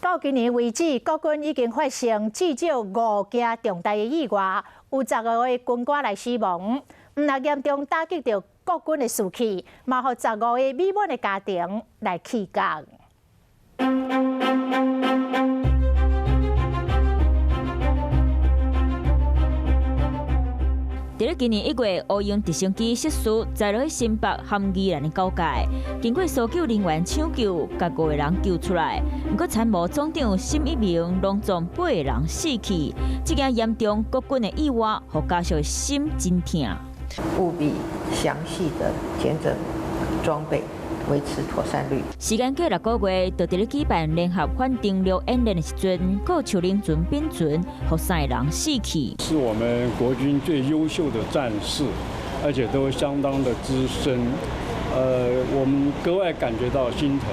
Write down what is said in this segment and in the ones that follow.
到今年為止，國軍已經發生至少五件重大的意外，有十五個軍官來死亡，毋但嚴重打擊著國軍的士氣，嘛予十五個美滿的家庭來氣結。佇咧今年1月，烏鷹直升機失事，載落去新北和宜蘭的交界。經過搜救人員搶救，共五個人救出來。毋過參謀總長沈一鳴攏總八個人死去。這件嚴重國軍的意外，予家屬心真疼。務必詳細的檢整裝備，維持妥善率。時間過6個月，就佇咧舉辦聯合反登陸演練的時陣，閣有丘陵船變船，予三個人死去。是我們國軍最優秀的戰士，而且都相當的資深。我們格外感覺到心疼。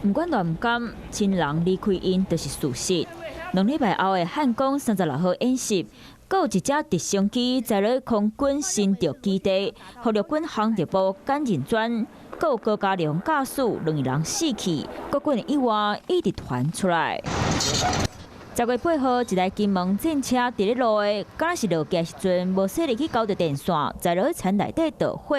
毋管甘毋甘，親人離開𪜶就是事實。2禮拜後的漢光36號演習，閣有一隻直升機載落空軍新竹基地，予陸軍航特部簡仁專，閣有高家良駕駛兩個人死去，國軍的意外一直傳出來。10月8號，一台金門戰車佇咧路的，敢若是落機時陣無細膩去勾著電線，載落去田內底著火，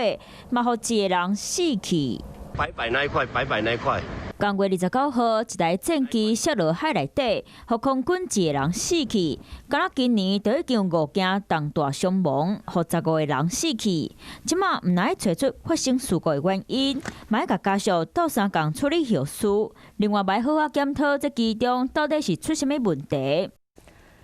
嘛予一個人死去。白白那一塊，白白那一塊。今月29號，一台戰機摔落海內底，予空軍一個人死去。敢若今年就已經有五件重大傷亡，予十五個人死去。這馬毋但愛揣出發生事故的原因，嘛愛共家屬鬥相共處理後事。另外，嘛愛好好檢討這其中到底是出啥物問題。